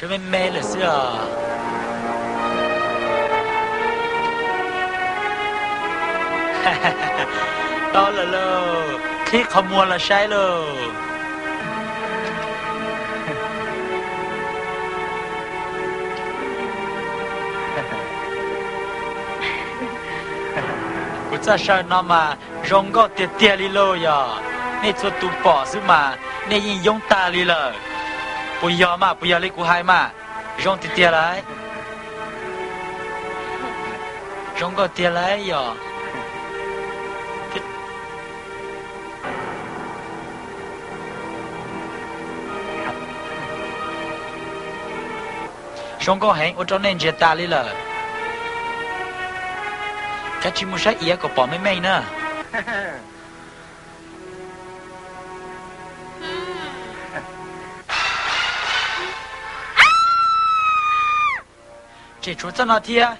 Me me lawm xwb os. Tau lawm lauj, qhib qhov muag los saib lauj. Kuv txoj saw no mas zoo nkauj tiag tiag li lauj yog. Nej txhua tus pom xwb mas nej yeej yoob tag li lawm. Puas yog mas, puas yog li kuv hais mas? Zoo tiag tiag lauj. Zoo nkauj tiag lauj yog. Zoo nkauj heev ua rau nej ntsia tas li lawm. Kav tsij mus saib iav kom pom meej meej na. Tseem tshuav txoj no thiab,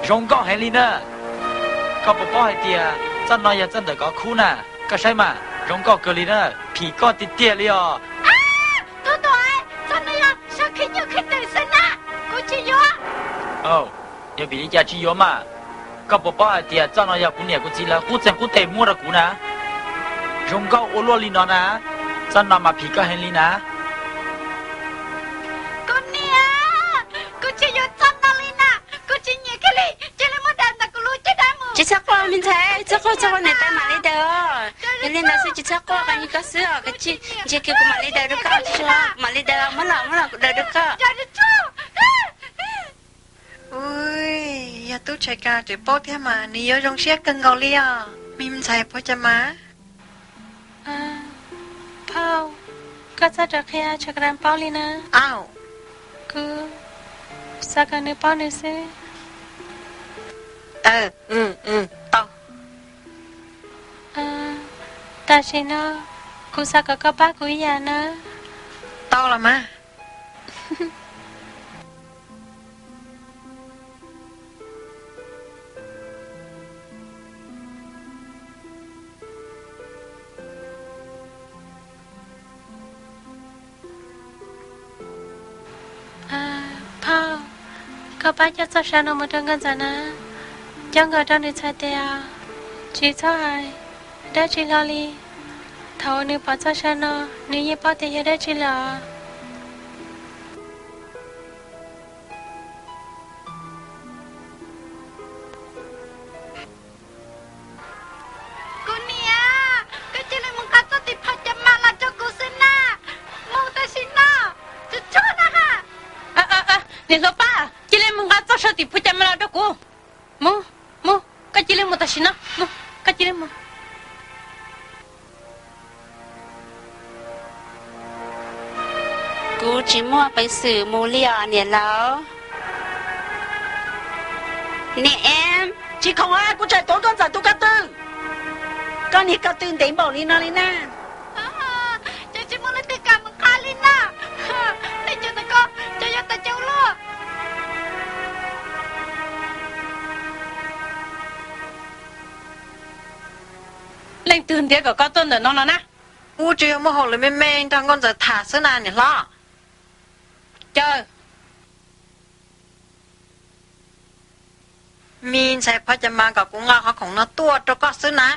zoo nkauj heev li na. Koj puas paub hais tias txoj no yog txoj ntawm kov khub na? Koj saib mas, zoo nkauj kawg li na, phim koj tiag tiag li os. Tub tuam, txoj no yog saw khib nyuj khib twm xwb na, kuv tsis yuav. Yog vim li cas tsis yuav mas? Koj puas paub hais tias txoj no yog kuv niam kuv txiv lawv qub txeeg qub tes muab rau kuv na? Zoo nkauj ua luaj li no na, txoj no mas phim koj heev li na. Kuv niam, kuv tsis yuav txoj no li na, kuv tsis nyiam kiag li, cia li muab daim ntawm kuv lub caj dab mus. Tsis txhob quaj me ntxhais, txhob quaj, txhob quaj, niam tais mam li daws. Yog li ntawd xwb tsis txhob quaj, qhov ntawd koj xwb os, koj cia li ntsia kiag kuv mam li daws rau koj, tsis txhob, kuv mam li daws, muab los, muab los kuv daws rau koj. Ui, yog tub Tshais Kas tseem paub thiab mas nws yuav zoo siab kawg nkaus li os. Me ntxhais Phua Cas Mas. Phauj, koj txhob rov qhia Tshais Kas paub li na. Au. Kuv xav kom nws paub nws xwb. Tau. Tam sim no kuv xav kom koj pab kuv ib yam na. Tau los mas. Phauj, koj pab coj txoj saw no mus rau nkauj ntxawm na, coj nkaus rau nws txhais tes, tsis txhob hais dab tsi hlo li. Thaum uas nws pom txoj saw no, nws yeej paub tias yog dab tsi lawm. Kuv niam, koj cia li mus nqa txoj tis Phua Cas Mas los rau kuv xwb na. Mus tam sim no, tsuag tsuag na ha. Niam hluas Paj, cia li mus nqa txoj saw tis Phua Cas Mas los rau kuv. Mus, mus, koj cia li mus tam sim no, mus, koj cia li mus. Kuv tsis muaj peev xwm mus li os niam laus. Niam Em, tsis khoom, kuv tseem tuav koj ntxawm tus ko tw. Koj niag ko tw ntev npaum li no li na. Ces tsis muaj leej twg kam mus qab li na. Leej twg ntawm ko, ces yog tas ces ua luaj. Leej twg ntiav kom koj tuaj ntawm no no na? Kuv tsuas yog muaj hauj lwm me me nrog nkauj ntxawm tham xwb na niam hlob. Caw me ntxhais Phua Cas Mas kom kuv nqa qhov khoom no tuaj rau koj xwb na.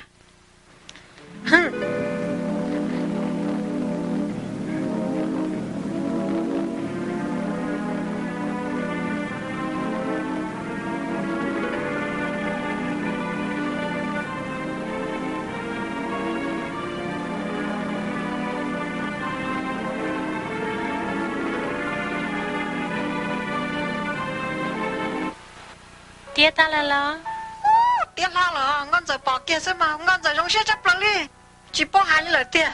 Tiav tas lawm los? Tiav hlo lawm, nkauj ntxawm pom kiag xwb mas nkauj ntxawm zoo siab tshaj plaws li, tsis paub hais li lawm tiag.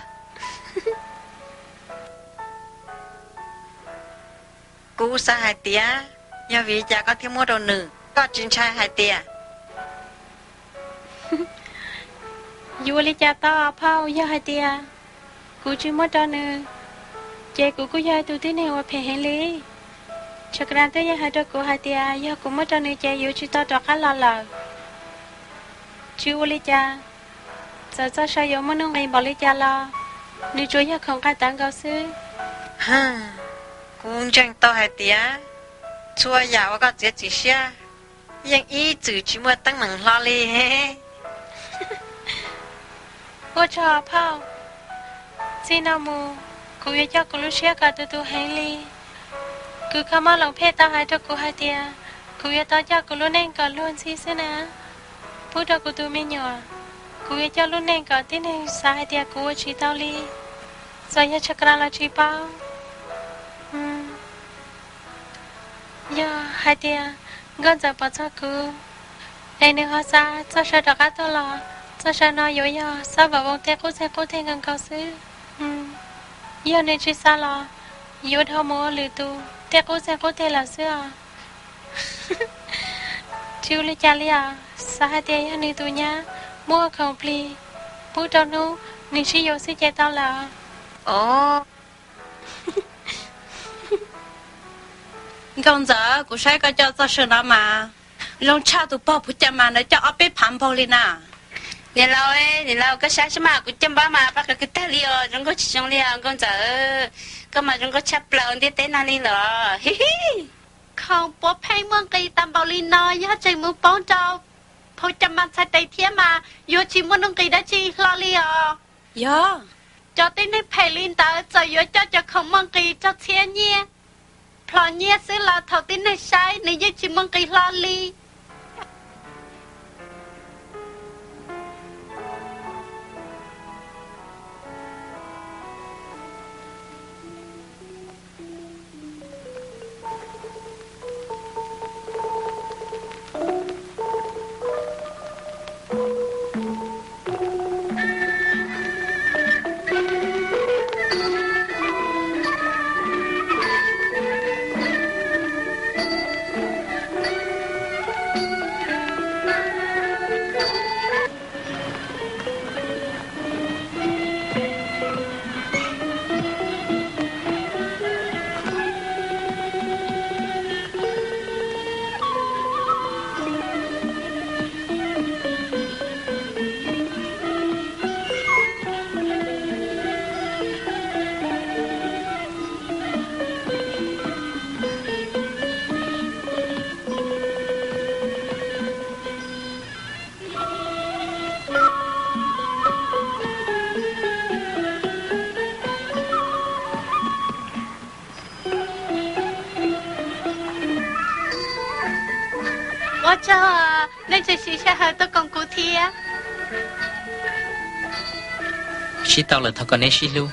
Kuv xav hais tias, yog vim li cas koj thiaj muab rau nws, koj tsis ntshai hais tias? Yuav ua li cas tau phauj, yog hais tias kuv tsis muab rau nws, ces kuv kuj yog ib tug tib neeg uas phem heev li. Tshais Kas twb yeej hais rau kuv hais tias yog kuv muab rau nws ces yuav tsis tau rov qab los lawm. Tsis ua li cas, txawm txoj saw yuav muaj nuj nqis npaum li cas los nws tsuas yog khoom nqaij tawv nkaus xwb. Kuv ntseeg tau hais tias txhua yam uas koj txiav txim siab yeej ib txwm tsis muaj teeb meem hlo li. Ua tsaug phauj, txij no mus kuv yuav coj kuv lub siab kom tu tu heev li. Kuv kho mob loos phem tau hais rau kuv hais tias kuv yuav tau coj kuv lub neej kom luag ntxhi xwb na. Pub rau kuv tus me nyuam, kuv yuav coj lub neej kom tib neeg xav hais tias kuv ua tsis tau li, txawm yog tshaj kra los tsis paub. Yog hais tias nkauj ntxawm pom txog kuv, es nws ho xa txoj saw rov qab tuaj los, txoj saw no yuav yog xab vam voo tej qub txeeg qub teg nkaus nkaus xwb. Yog nws tsis xa los, yuav dhau mus ua lwm tus tej qub txeeg qub teg lawm xwb os. Tsis ua li cas li os, xav hais tias yog nws tus nyab muab ua khoom plig pub rau hnub nws sib yuav xwb ces tau lawm. Os, nkauj ntxawm, kuv saib koj coj txoj saw no mas zoo tshaj tus pog Phuv Cam Mas ntawd coj ob peb phav npaug li na. Niam laus, niam laus, koj saib saib mas kuv coj npab mas pab qhov twg tag li os, zoo nkauj tsis zoo li os nkauj ntxawm. Koj mas zoo nkauj tshaj plaws ntiaj teb no li los. Khoom puav pheej muaj nqis tas npaum li no, yog tseem mus poob rau Phuv Cam Mas txhais tes thiab mas yuav tsis muaj nuj nqis dab tsi hlo li os. Yog cov tib neeg phem li ntawd txawm yuav coj cov khoom muaj nqis rau txhiab nyiaj, plhom nyiaj xwb los thaum tib neeg saib nws yeej tsis muaj nqis hlo li. Ua tsaug, nej tseem siv sij hawm tuaj koom kuv thiab. Sib tau lawm thov kom neb sib hlub.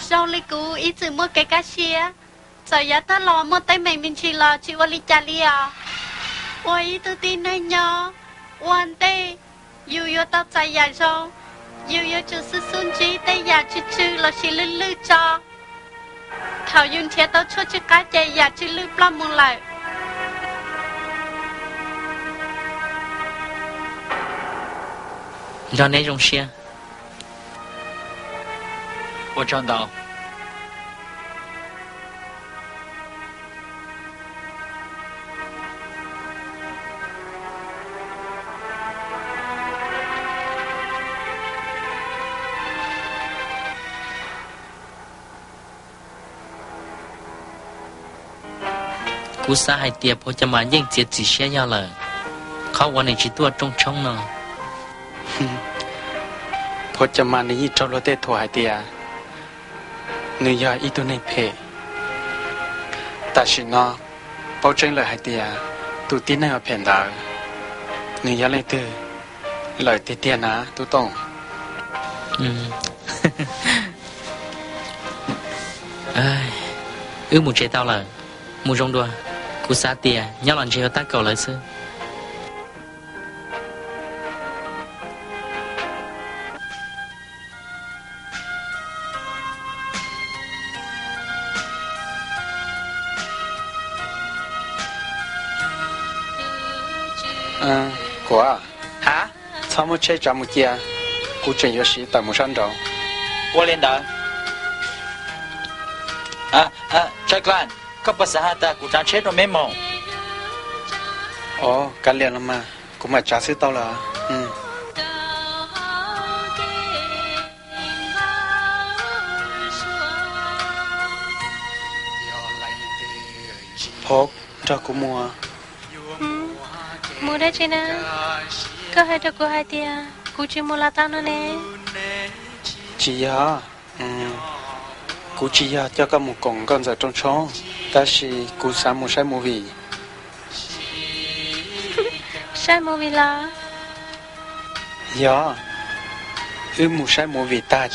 Zoo li kuv ib txwm muaj kev kaj siab, txawm yav tag los muaj teeb meem me ntsis los tsis ua li cas li os. Ua ib tug tib neeg nyob ua ntej, yus yuav tau txais yam zoo, yus yuav tsum xub xub ntsib tej yam tsw tsw los sis lwj lwj tso. Thaum yus nrhiav tau tshuaj tsw qab ces yam tsw lwj ploj mus lawm. Nrog neb zoo siab. Ua tsaug ntau. Kuv xav hais tias Phuv Cam Mas yeej txiav txim siab yog lawm, qhov uas nws tsis tuaj rooj tshoob no. Phuv Cam Mas nws yeej raug luag tej thuam hais tias nws yog ib tug neeg phem. Tam sim no paub tseeb lawm hais tias tus tib neeg uas phem ntawd nws yog leej twg lawm tiag tiag na Tub Tooj. Wb mus tsev tau lawm, mus zoo dua. Kuv xav tias nyob los ntshe yuav tab kaum lawm xwb. Kuv, txhob muab tsheb tsav mus cia, kuv tseem yuav siv tawm mus sab nraud. Ua li ntawd. Tsav Klan, koj puas xav has tas kuv tsav tsheb rau meb mus? Os, kav liam los mas, kuv mam tsav xwb tau los. Phob, nrog kuv mus. Mus dab tsi na? Koj hais rau kuv hais tias kuv tsis mus los tau no ne. Tsis yog, kuv tsis yog coj koj mus koom nkauj ntxawm rooj tshoob, tab sis kuv xav mus saib movie. Saib movie los? Yog, wb mus saib movie tag